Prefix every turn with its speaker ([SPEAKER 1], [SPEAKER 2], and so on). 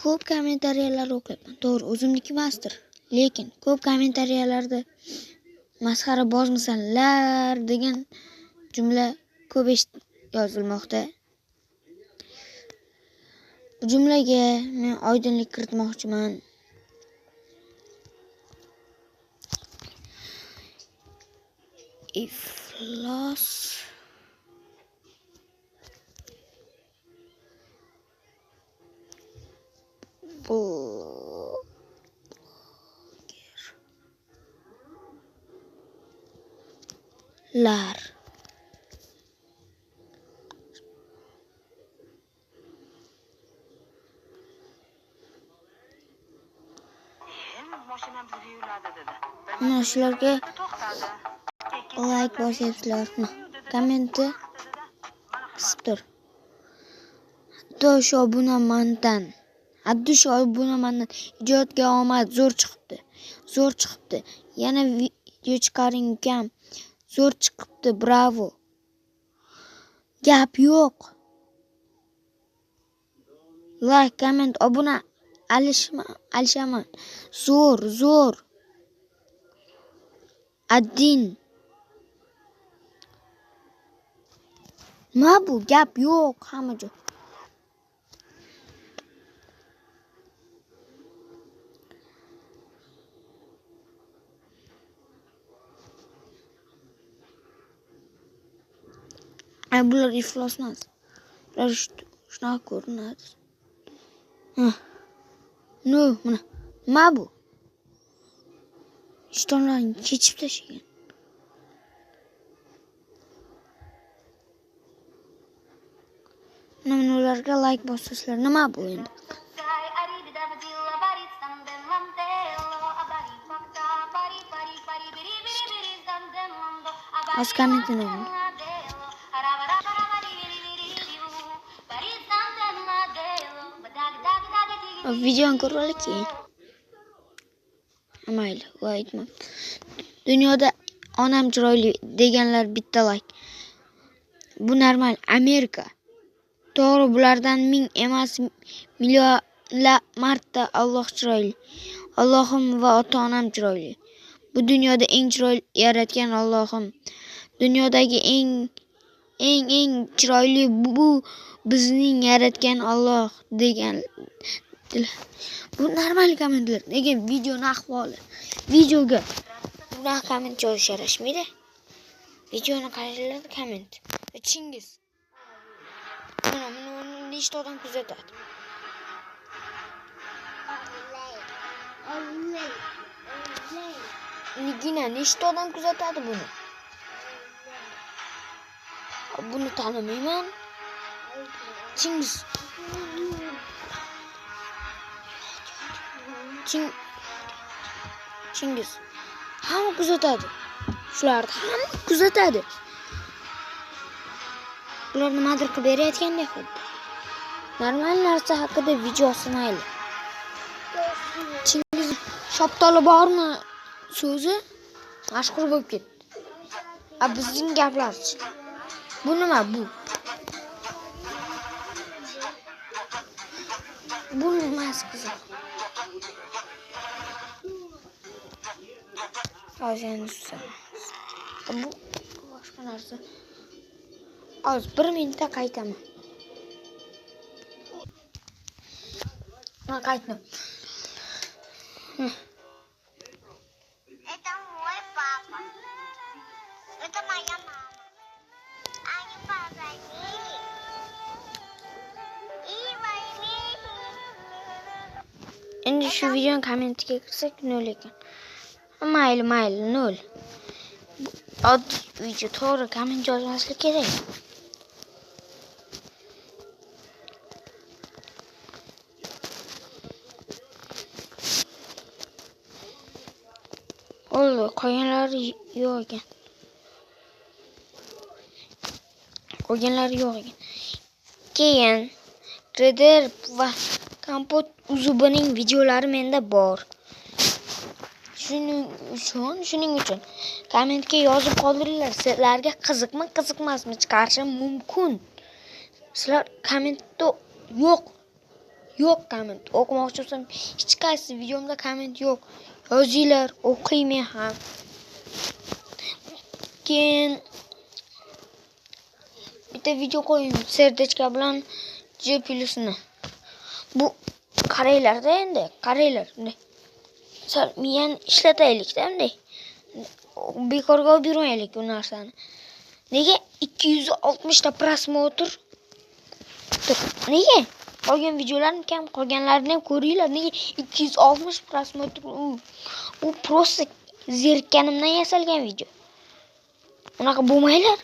[SPEAKER 1] Ko'p kommentariyalar o'qiyapman. To'g'ri, o'zimniki emasdir. Lekin ko'p kommentariyalarda masxara bozmisanlar degan jumla ko'p yozilmoqda. Bu jumlaga men oydinlik kiritmoqchiman. Iflos blogerlar mana shularga layk bosyapsizlar. Kommentni qisib tur. Hatto shu obunamandan. Hatto shu obunamandan ijodga omad, zo'r chiqibdi. Zo'r chiqibdi. Yana video chiqaring ukam. Zo'r chiqibdi, bravo. Gap yo'q. Layk, komment, obuna alishaman. Zo'r, zo'r. Addin. Nima bu? Gap yo'q hamma joy. Ay, bular iflos emas. Bular shunaqa ko'rinadi. No, mana. Nima bu? Ishtonlarni kechib tashlagan. Mana ularga layk bosasizlar. Nima bu endi? Az kommentini o'qing. Videoni ko'rib olaylik keyin. Mayli, voy aytma. Dunyoda onam chiroyli deganlar bitta layk. Bu normal Amerika. To'g'ri, bulardan ming emas, millionlab marta Alloh chiroyli. Allohim va ota-onam chiroyli. Bu dunyoda eng chiroyli yaratgan Allohim. Dunyodagi eng eng eng chiroyli bu bizning yaratgan Alloh degan. Bu normal kommentlar. Lekin videoni ahvoli. Videoga bunaqa komment yozish yarashmaydi. Videoni qaranglar, komment. Chingiz. Mana buni nechta odam kuzatadi? Nigina nechta odam kuzatadi buni? Buni tanimayman. Chingiz. Chingiz. Hamma kuzatadi. Shularni hamma kuzatadi. Ular nimadir qilib berayotgandek xuddi. Normal narsa haqida video sinayli. Chingiz shoptoli bormi so'zi mashhur bo'lib ketdi. A bizning gaplarchi. Bu nima bu? Bu nimasi qiziq? Hozir endi susamiz. Bu boshqa narsa. Hozir 1 minutda qaytaman. Men qaytdim.
[SPEAKER 2] Это мой папа. Это моя мама. Они позвонили. И войны.
[SPEAKER 1] Endi shu videoni kommentiga kirsak 0 ekan. Mayli, mayli, 0. Oddiy video, to'g'ri komment yozmaslik kerak. Bo'ldi, qolganlari yo'q ekan. Qolganlari yo'q ekan. Keyin Trader va Kompot Uzubining videolari menda bor. Shuning uchun kommentga yozib qoldiringlar. Sizlarga qiziqmi, qiziqmasmi chiqarishim mumkin. Sizlar kommentda yo'q. Yo'q komment. O'qimoqchi bo'lsam, hech qaysi videomda komment yo'q. Yozinglar, o'qiyman ham. Keyin bitta video qo'ying, сердечко bilan G plyusini. Bu qaranglarda endi, qaranglar. Bunday. Sal miyani ishlataylik-da bunday. Bekorga olib yurmaylik bu narsani. Nega 260 ta просмотр? Dur, nega? Qolgan videolarim kam, qolganlarini ham ko'ringlar. Nega 260 просмотр? U просто zerikkanimdan yasalgan video. Unaqa bo'lmanglar.